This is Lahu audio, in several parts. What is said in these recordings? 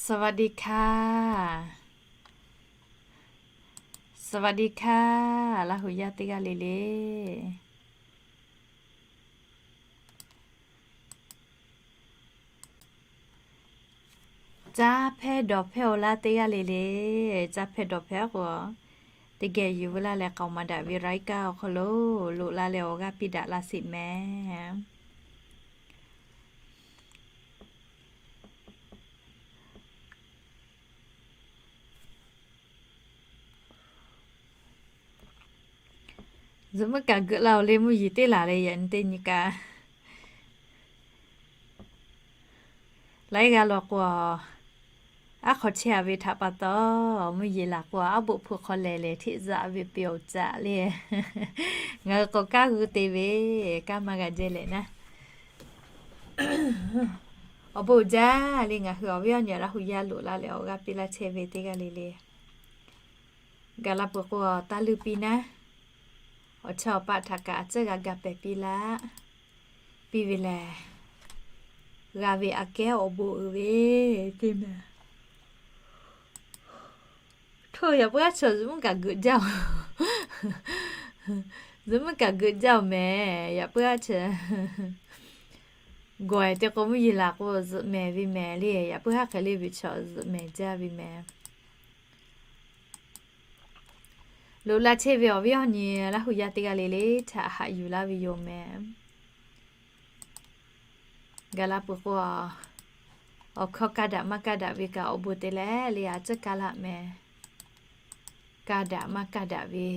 สวัสดีค่ะ สวัสดีค่ะ Laˇ huˍ yaˇ teˇ g'aˇ le le. Caˇ hpehˇ dawˬ hpehˇ-oˬ laˇ teˇ g'aˇ le le. Caˇ hpehˇ dawˬ hpehˇ k'o, teˇ geh yuˬ veu laˇ leh k'aoˍ maˍ daꞈ ve รายการ awˬ hk'aw lo loꞈ la leh awˬ g'aˇ piˇ daꞈ la sheˍ mehˍ. Zuhꞈ meuˇ kaꞈ geuꞈ la-oˬ le, mvuhˇ yeˬ teˇ laˬ leh yaꞈ nyi teˇ nyi kaꞈ laiˉ g'aˇ law k'o, aˉ hk'aw chehˇ-a ve htaꞈ pa taw, mvuhˇ yeˬ laˬ k'o, aˉ boˆ hpu hk'aw lehˬ lehˬ hteˆ zaꞈ ve peuˬ-oˬ caꞈ le. Ngaˬ hui k'awꞈ kaˇ g'uiˇ te ve, kaˇ maˇ g'a jehˇ leh naˉ. Awˬ bon uiˍ jaˇ le, ngaˬ hui awˬ viˉ awˬ nyi Laˇ huˍ yaˇ loꞈ la leh awˬ g'aˇ piˇ laˇ chehˇ ve teˇ g'aˇ le le. Gaˬ la peuˬ k'o, taˇ leuˇ piˇ naˉ. Awˬ chawˇ awˬ paˆ htaꞈ kaꞈ a ciˉ g'a ga pehˍ piˇ laˇ. Piˇ ve lehˬ, g'a ve aꞈ kehˉ awˬ bon uiˍ ve teˇ mehˍ. Hto, yaꞈ puiˉ aˉ chi zuhꞈ meuˇ kaꞈ geuꞈ jaˇ-oˬ. Zuhꞈ meuˇ kaꞈ geuꞈ jaˇ-oˬ mehˍ. Yaꞈ puiˉ aˉ chi gawˬ-e te k'o, mvuhˇ yeˬ laˬ k'o zuhꞈ mehˍ ve mehˍ le. Yaꞈ puiˉ haˉ hk'e le ve chaw zuhꞈ mehˍ jaˇ ve mehˍ. Loꞈ la chehˇ ve awˬ viˉ awˬ nyi Laˇ huˍ yaˇ teˇ g'aˇ le le htaꞈ haꞈ yuˬ laˇ ve yoˬ mehˍ. Gaˬ la peuˬ k'o, awˬ hkawˇ kaˇ daꞈ maˇ kaˇ daꞈ ve kaꞈ awˬ bon te leh le a ciˉ kaˇ laˇ mehˍ. Kaˇ daꞈ maˇ kaˇ daꞈ ve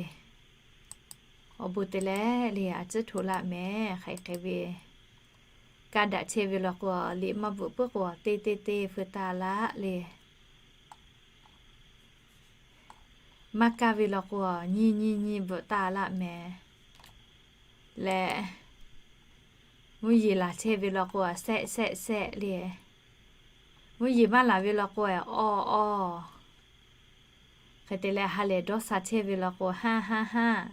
awˬ bon te leh le a ciˉ hto laˇ mehˍ. Hk'aˬ hk'e ve kaˇ daꞈ chehˇ ve law k'o, liꞈ maˇ bvuhꞈ puiˉ k'o, teˇ teˇ teˇ feu taˇ laˇ le. Maˇ kaˇ ve law k'o, nyi nyi nyi bvuhꞈ taˇ laˇ mehˍ. Leh mvuhˇ yeˬ laˬ chehˇ ve law k'o, a sehˆ sehˆ sehˆ le. Mvuhˇ yeˬ maˇ laˬ ve law k'o, awˇ awˇ. Hk'e te leh ha lehˬ dawˇ sha chehˇ ve law k'o, haˆ haˆ haˆ,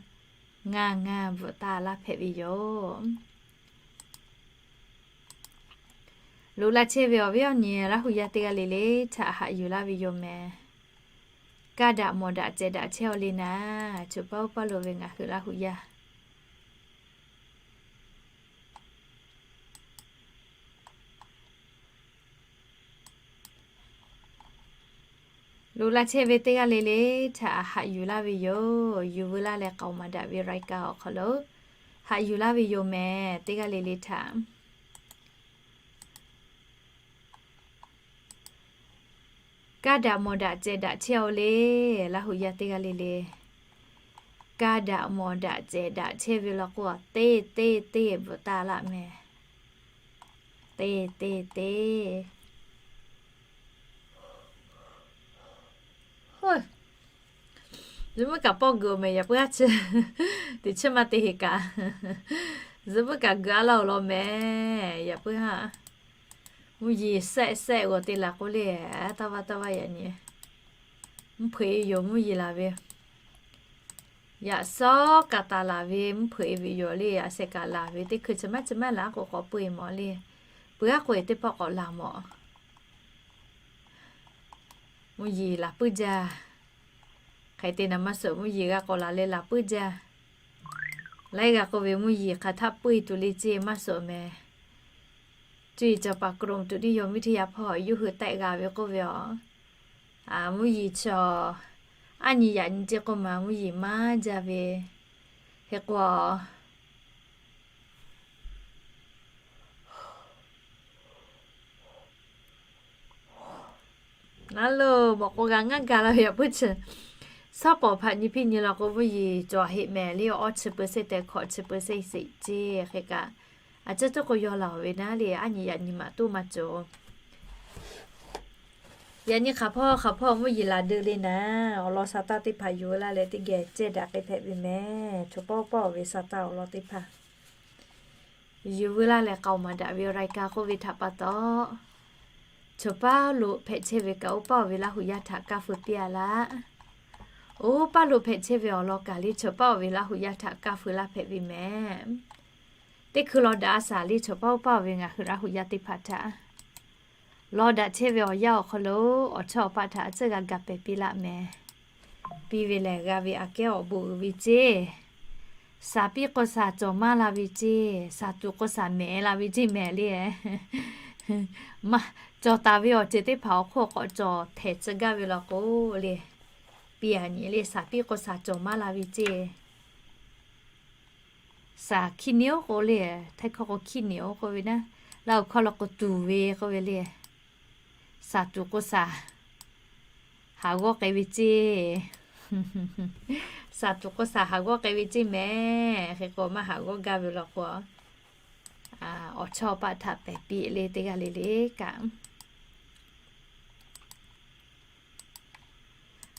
ngaˇ ngaˇ bvuhꞈ taˇ laˇ hpehꞈ ve yoˬ. Loꞈ la chehˇ ve awˬ viˉ awˬ nyi Laˇ huˍ yaˇ teˇ g'aˇ le le htaꞈ haꞈ yuˬ laˇ ve yoˬ mehˍ. Kaˇ daꞈ mawˬ daꞈ cehˬ daꞈ chehˇ-aw le naˉ, choˬ paˇ oˇ paˇ lo ve ngaˬ hui Laˇ huˍ yaˇ loꞈ la chehˇ ve teˇ g'aˇ le le htaꞈ haꞈ yuˬ laˇ ve yoˬ. Yuˬ veu laˇ leh k'aoˍ maˍ daꞈ ve รายการ awˬ hk'aw lo haꞈ yuˬ laˇ ve yoˬ mehˍ. Teˇ g'aˇ le le htaꞈ kaˇ daꞈ mawˬ daꞈ cehˬ daꞈ chehˇ-aw le. Laˇ huˍ yaˇ teˇ g'aˇ le le kaˇ daꞈ mawˬ daꞈ cehˬ daꞈ chehˇ ve law k'o, teˇ teˇ teˇ bvuhꞈ taˇ laˇ mehˍ. Teˇ teˇ teˇ Zuhꞈ meuˇ kaꞈ pawˆ geuꞈ-oˬ mehˍ. Yaꞈ puiˉ haˉ chi teꞈ chiˇ maˇ te heˍ kaꞈ, zuhꞈ meuˇ kaꞈ geuꞈ-a laˇ-oˬ law mehˍ. Yaꞈ puiˉ haˉ mvuhˇ yeˬ sehˆ sehˆ g'awˬ te laˬ k'oˆ le, taˇ vaˇ taˇ vaˇ yaꞈ nyi mvuhˇ hpeuꞈ-e yoˬ mvuhˇ yeˬ laˬ ve. Yaꞈ sawˉ kaꞈ taˍ laˬ ve mvuhˇ hpeuꞈ-e ve yoˬ le. Yaꞈ sheh kaꞈ laˬ ve teˇ hkui chi maˇ chi maˇ laˬ k'o k'awꞈ peu-eˬ mawˬ le. Peuˬ-aˉ k'oˆ-e teˇ pawˆ k'awꞈ laˬ mawˬ. Mvuhˇ yeˬ laˬ puiˉ jaˇ. Hk'e te naˍ maˇ suhˍ mvuhˇ yeˬ g'a k'awꞈ laˬ leh laˬ puiˉ jaˇ. Laiˉ g'a k'oˆ ve mvuhˇ yeˬ hk'aˬ htaˆ puiˉ tuˬ le ceˇ maˇ suhˍ mehˍ. Cuˇ yiˍ cawˬ paˍ กรมอุตุนิยมวิทยา hpawˇ yawˇ hui tehˆ g'a ve k'oˆ ve aˬ, mvuhˇ yeˬ chaw aˉ nyi yaꞈ nyi ceˇ k'oˆ ma mvuhˇ yeˬ maˇ jaˇ ve. Hk'e k'o naˉ lo mawꞈ k'o g'a ngaˇ ga la ve yaꞈ puiˉ chi, shaˉ pawˍ hpaꞈ nyi hpiˇ nyi law k'o, mvuhˇ yeˬ cawˬ heˆ mehˍ le. Awˇ chi peu se tehꞈ hkawꞈ chi peu se sheˍ ceˇ. Hk'e kaꞈ a ciˉ tuˉ k'o yaw laˬ-oˬ ve naˉ le, aˉ nyi yaꞈ nyi maꞈ toˇ maˇ cawˬ. Yaꞈ nyi hk'aˬ hpawˇ hk'aˬ hpawˇ mvuhˇ yeˬ laˬ deu le naˉ, awˬ lawn sa taˇ teˇ hpaˍ yuˬ veu laˇ leh teˇ geh cehˇ daꞈ k'ai hpehꞈ ve mehˍ. Chaw pawˆ pawˆ ve sa taˇ awˬ lawn teˇ hpaˍ yuˬ veu laˇ leh k'aoˍ maˍ daꞈ ve รายการ k'oˆ ve htaꞈ pa taw, chaw paˇ lo hpehꞈ chehˇ ve kaꞈ oˇ paˇ-oˬ ve Laˇ huˍ yaˇ htaꞈ kaˇ feu piˇ-a laˇ. Oˇ paˇ lo hpehꞈ chehˇ ve awˬ lawn kaꞈ le chaw paˇ-oˬ ve Laˇ huˍ yaˇ htaꞈ kaˇ feu laˇ hpehꞈ ve mehˍ. Teˇ hkui law daꞈ-a shaˍ le chaw paˇ oˇ paˇ-oˬ ve ngaˬ hui Laˇ huˍ yaˇ teˇ hpaˍ htaꞈ Lawˇ daꞈ chehˇ ve awˬ yanˇ awˬ hk'aw lo awˬ chawˇ awˬ paˆ htaꞈ a tcuhˇ g'a gaˬ pehˍ piˇ laˆ mehˍ. Piˇ ve lehˬ g'a ve aꞈ kehˉ awˬ bon uiˍ ve ceˇ. Saˍ piˇ k'o saˍ cawˬ maˇ la ve ceˇ. Saˍ tuˬ k'o saˍ mehˍ la ve ceˇ mehˍ le. Maˇ cawˬ taˍ ve awˬ ceuˬ teˇ hpaˍ awˬ hk'oˆ k'awꞈ cawˬ htehˍ tcuh gaˇ ve law k'o le, piˇ a nyi le, saˍ piˇ k'o saˍ cawˬ maˇ la ve ceˇ. Saˍ hkiˇ niꞈ oˉ k'oˆ le, Htaiˇ hkawˇ k'o hkiˇ niꞈ oˉ k'oˆ ve naˉ, Laˇ huˍ hkawˇ lo k'o tuˍ ve k'oˆ ve le. Saˍ tuˬ k'o saˍ haˍ g'awˇ k'ai ve ceˇ. Saˍ tuˬ k'o saˍ haˍ g'awˇ k'ai ve ceˇ mehˍ. Hk'e k'o maˇ haˍ g'awˇ gaˇ ve law k'o, awˬ chawˇ paˆ htaꞈ pehˍ piˇ le teˇ g'aˇ le le kaꞈ.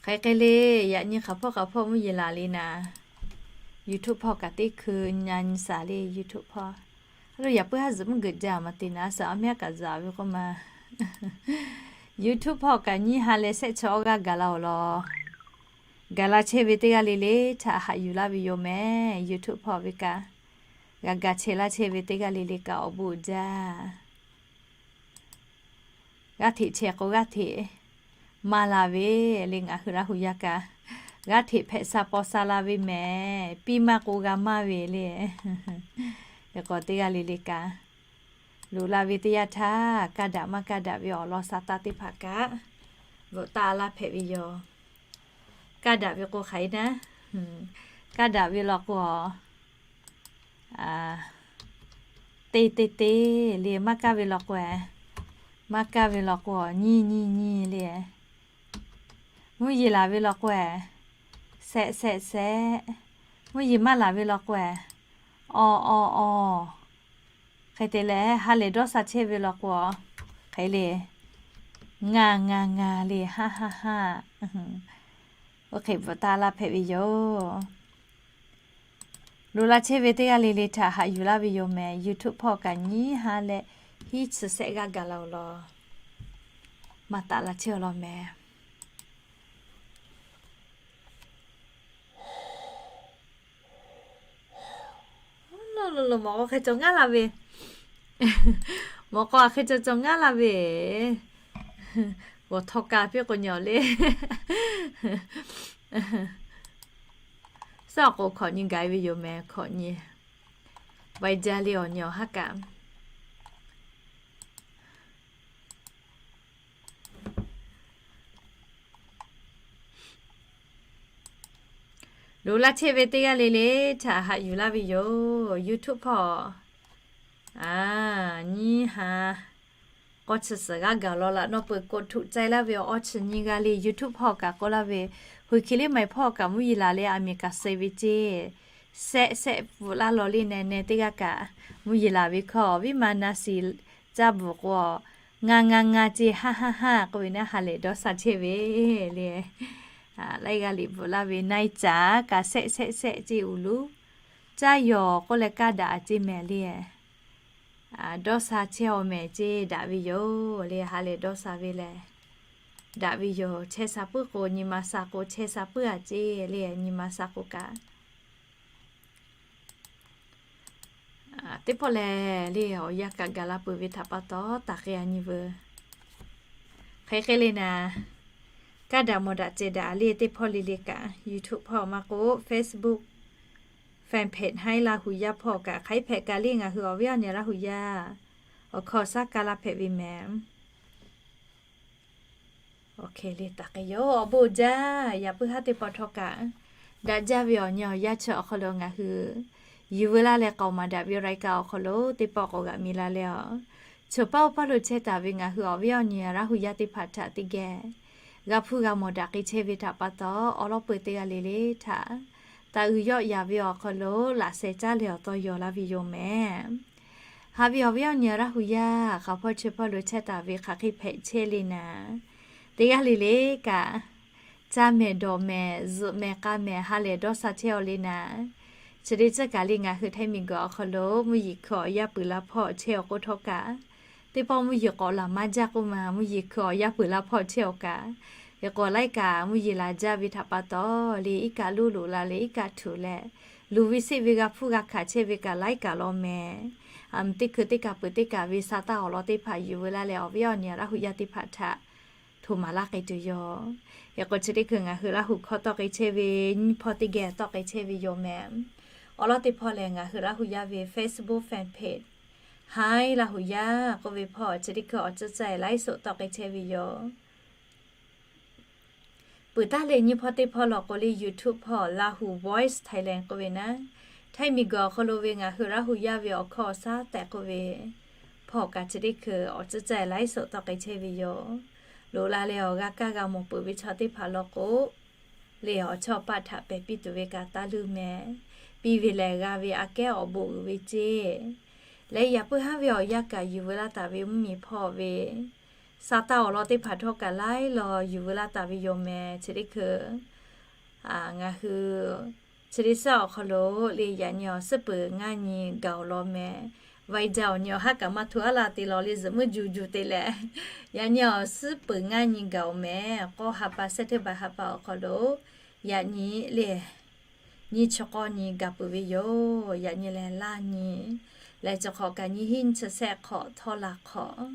Hk'e hk'e le, yaꞈ nyi hk'aˬ hpawˇ hk'aˬ hpawˇ mvuhˇ yeˬ laˬ le naˍ, YouTube hpawˇ kaꞈ teˇ hkui nyi nyi saˍ le YouTube hpawˇ. A lo yaꞈ puiˉ haˉ zuhꞈ mvuhˇ geuꞈ jaˇ maˍ te naˍ, suhˍ a mehˉ kaꞈ zuhꞈ ve k'oˆ ma. YouTube hpawˇ kaꞈ nyiˇ ha leh shehˆ chi awˇ g'aˇ gaˬ la awˬ lawn. Gaˬ la chehˇ ve teˇ g'aˇ le le htaꞈ haꞈ yuˬ laˇ ve yoˬ mehˍ. YouTube hpawˇ ve kaꞈ g'a gaˬ chehˇ laˇ chehˇ ve teˇ g'aˇ le le kaꞈ awˬ bon uiˍ jaˇ. G'aˇ hteꞈ chehˇ k'o g'aˇ hteꞈ maˇ la ve le, ngaˬ hui Laˇ huˍ yaˇ kaꞈ g'aˇ hteꞈ hpehꞈ sha paw sha la ve mehˍ. Piˇ maˇ k'o g'a maˇ ve le. Hk'e k'o teˇ g'aˇ le le kaꞈ loꞈ la ve teˇ yanˇ htaˇ, kaˇ daꞈ maˇ kaˇ daꞈ ve awˬ lawn sha taˇ teˇ hpaˍ kaꞈ bvuhꞈ taˆ laˇ hpehꞈ ve yoˬ. Kaˇ daꞈ ve k'o hk'aˬ hk'e naˉ, kaˇ daꞈ ve law k'o, teˇ teˇ teˇ le. Maˇ kaˇ ve law k'o, maˇ kaˇ ve law k'o, nyiˇ nyiˇ nyiˇ le. Mvuhˇ yeˬ laˬ ve law k'o, shehˆ shehˆ shehˆ. Mvuhˇ yeˬ maˇ laˬ ve law k'o, awˬ awˬ awˬ. Hk'e te leh ha lehˬ dawˇ sha chehˇ ve law k'o, hk'e le, ngaˬ ngaˬ ngaˬ le, haˆ haˆ haˆ. Oˇ hk'e bvuhꞈ taˆ laˇ hpehꞈ ve yoˬ. Loꞈ la chehˇ ve teˇ g'aˇ le le htaꞈ haꞈ yuˬ laˇ ve yoˬ mehˍ. YouTube hpawˇ kaꞈ nyiˇ ha leh hiˉ chi shehˆ g'aˇ gaˬ la awˬ lawn. Maˇ taˆ la chehˇ awˬ lawn mehˍ. Mawˬ k'o hk'e cawˬ cawˬ ngaˉ la ve. Mawˬ k'o hk'e cawˬ cawˬ ngaˉ la ve. G'awˬ htaw ka piˇ k'o nyi le. Suhˉ awˬ k'o hkawꞈ nyi gaˬ ve yoˬ mehˍ, hkawꞈ nyi. Vaiˇ jaˇ le awˬ nyi awˬ haˉ kaꞈ. Loꞈ laˇ chehˇ ve teˇ g'aˇ le le htaꞈ haꞈ yuˬ laˇ ve yoˬ. YouTube hpawˇ a, nyiˇ ha k'awˇ chi suhˍ g'aˇ gaˬ law laꞈ nawˇ peuˬ k'o htuꞈ cai laˇ ve awˬ awˇ chi nyiˇ g'aˇ le YouTube hpawˇ kaꞈ k'oˆ laˇ ve, hui hki liˇ maˬ hpawˇ kaꞈ mvuhˇ yeˬ laˬ leh aˬ miˍ kaꞈ suh ve ceˇ. Shehˆ shehˆ bvuhꞈ laˇ law le neh neh teˇ g'aˇ kaꞈ mvuhˇ yeˬ laˬ ve hkawˇ viˉ ma na shiˍ caˇ bvuhꞈ k'o, ngaˬ ngaˬ ngaˬ ceˇ, haˆ haˆ haˆ k'oˆ ve naˉ ha lehˬ dawˇ sha chehˇ ve le. Laiˉ g'aˇ liꞈ bvuhꞈ laˇ ve naˉ iˉ caˍ kaꞈ shehˆ shehˆ shehˆ ceˇ uˬ luˉ caˇ yawˬ k'oˆ leh kaˇ daꞈ a ceˇ mehˍ le. Dawˇ sha chehˇ awˬ mehˍ ceˇ daꞈ ve yoˬ le. Ha lehˬ dawˇ sha ve lehˬ daꞈ ve yoˬ. Chehˇ sha puiˉ k'o nyi ma sha k'o chehˇ sha puiˉ a ceˇ le. Nyi ma sha k'o kaꞈ teˇ pawˆ lehˬ le awˬ yanˇ kaꞈ gaˬ la peuˬ ve htaꞈ pa taw taˍ k'ai a nyi veuˬ. Hk'e hk'e le naˍ, kaˇ daꞈ mawˬ daꞈ cehˬ daꞈ le teˇ pawˆ le le kaꞈ YouTube hpawˇ maˇ k'o Facebook fan page Htaiˇ Laˇ huˍ yaˇ hpawˇ kaꞈ hk'aˬ hk'e hpehꞈ kaꞈ le ngaˬ hui awˬ viˉ awˬ nyi Laˇ huˍ yaˇ awˬ hkawˇ shaˉ kaˇ laˇ hpehꞈ ve mehˍ. Oˇ hk'e le taˍ k'ai yoˬ. Awˬ bon jaˇ. Yaꞈ puiˉ haˉ teˇ pawˆ htawˇ kaꞈ daꞈ jaˇ ve awˬ nyi awˬ yanˇ chi awˬ hk'aw lo ngaˬ hui yuˬ veu laˇ leh k'aoˍ maˍ daꞈ ve รายการ awˬ hk'aw lo teˇ pawˆ k'awꞈ g'aꞈ mi la leh a, chi paˇ oˇ paˇ lo chehˇ taˍ ve ngaˬ hui awˬ viˉ awˬ nyi Laˇ huˍ yaˇ teˇ hpaˍ htaꞈ teˇ geh g'a hpuˇ g'a mawˬ daꞈ k'ai chehˇ ve htaꞈ pa taw, awˬ lawn peu teˇ g'aˇ le le htaꞈ taˍ uiˍ yawˆ yaˍ ve awˬ hk'aw lo laꞈ sheh caˇ leh awˬ taw yawˬ la ve yoˬ mehˍ. Haꞈ ve awˬ viˉ awˬ nyi Laˇ huˍ yaˇ hk'aˬ hpawˇ chi hpawˇ lo chehˇ taˍ ve hk'aˬ hk'e hpehꞈ chehˇ le naˍ, teˇ g'aˇ le le kaꞈ caˇ mehˍ dawˬ mehˍ zuhꞈ mehˍ k'a mehˍ ha lehˬ dawˇ sha chehˇ aw le naˍ, chi teˇ ceuˬ kaꞈ le ngaˬ hui Htaiˇ miˬ guiˬ awˬ hk'aw lo mvuhˇ yeˬ hkui awˬ yaˇ peuˬ la hpawˇ chehˇ awˬ k'oˆ htawˇ kaꞈ, teˇ pawˆ mvuhˇ yeˬ k'awꞈ laˬ maˇ jaˇ k'oˆ ma, mvuhˇ yeˬ hkui awˬ yaˇ peuˬ la hpawˇ chehˇ awˬ kaꞈ, hk'e k'o laiˉ kaꞈ mvuhˇ yeˬ laˬ jaˇ ve htaꞈ pa taw le iˉ kaˆ loˇ loꞈ la leh iˉ kaˆ htuꞈ leh, luˬ ve seˆ ve g'a hpuˇ g'a hkanˍ chehˇ ve kaꞈ laiˉ kaꞈ law mehˍ. teˇ hkui teˇ kaˬ peuˬ teˇ kaˬ ve sa taˇ awˬ lawn teˇ hpaˍ yuˬ veu laˇ leh, awˬ viˉ awˬ nyi Laˇ huˍ yaˇ teˇ hpaˍ htaꞈ htoꞈ maˍ laˇ k'ai tuˬ yoˬ. Hk'e k'o, chi teˇ hkui ngaˬ hui Laˇ huˍ hkawˇ tawˆ k'ai chehˇ ve nyiˇ hpawˇ teˇ geh tawˆ k'ai chehˇ ve yoˬ mehˍ. Awˬ lawn teˇ hpawˇ lehˬ, ngaˬ hui Laˇ huˍ yaˇ ve Facebook fan page Hi Laˇ huˍ yaˇ k'oˆ ve hpawˇ chi teˇ hkui awˬ tcuhˉ caˇ laiˉ soꞈ tawˆ k'ai chehˇ ve yoˬ. Peuˬ taˉ leh nyiˇ hpawˇ teˇ hpawˇ law k'o leh, YouTube hpawˇ Lahu Voice Thailand k'oˆ ve naˉ, Htaiˇ miˬguiˬ awˬ hk'aw lo ve ngaˬ hui Laˇ huˍ yaˇ ve awˬ hkawˇ awˬ shaˉ tehꞈ k'oˆ ve hpawˇ kaꞈ chi teˇ hkui awˬ tcuhˉ caˇ laiˉ soꞈ tawˆ k'ai chehˇ ve yoˬ. Loꞈ la leh awˬ g'a kaˇ g'a mawˬ peuˬ ve chaw teˇ hpaˍ law k'o, leh awˬ chawˇ paˆ htaꞈ pehˬ piˇ tuˬ ve kaꞈ taˇ leuˇ mehˍ. Piˇ ve lehˬ, g'a ve aꞈ kehˉ awˬ bon uiˍ ve ceˇ. Leh yaꞈ puiˉ haˉ ve awˬ yanˇ kaꞈ yuˬ veu laˇ taˍ ve mvuhˇmiˬ hpawˇ ve sa taˇ awˬ lawn teˇ hpaˍ htawˇ kaꞈ laiˉ law yuˬ veu laˇ taˍ ve yoˬ mehˍ. Chi teˇ hkui ngaˬ hui chi teˇ suhˉ awˬ hk'aw lo leh yaꞈ nyi awˬ suhˉ peuˬ ngaˇ nyi gaˬ awˬ lawn mehˍ. Vaiˇ jaˇ awˬ nyi awˬ haˉ kaꞈ maˇ hto aˉ la te law leh zuhꞈ muiˉ juˬ juˬ te leh, yaꞈ nyi awˬ suhˉ peuˬ ngaˇ nyi gaˬ awˬ mehˍ. K'awˇ ha pa sehˉ teˇ ba ha pa awˬ hk'aw lo yaꞈ nyi leh nyiˇ chi k'awˇ nyi gaˬ peuˬ ve yoˬ. Yaꞈ nyi lehˬ laˇ nyi leh chi hk'awꞈ kaꞈ nyiˇ hinˉ nyiˇ chi sehˆ hk'awꞈ htawˇ la hk'awꞈ.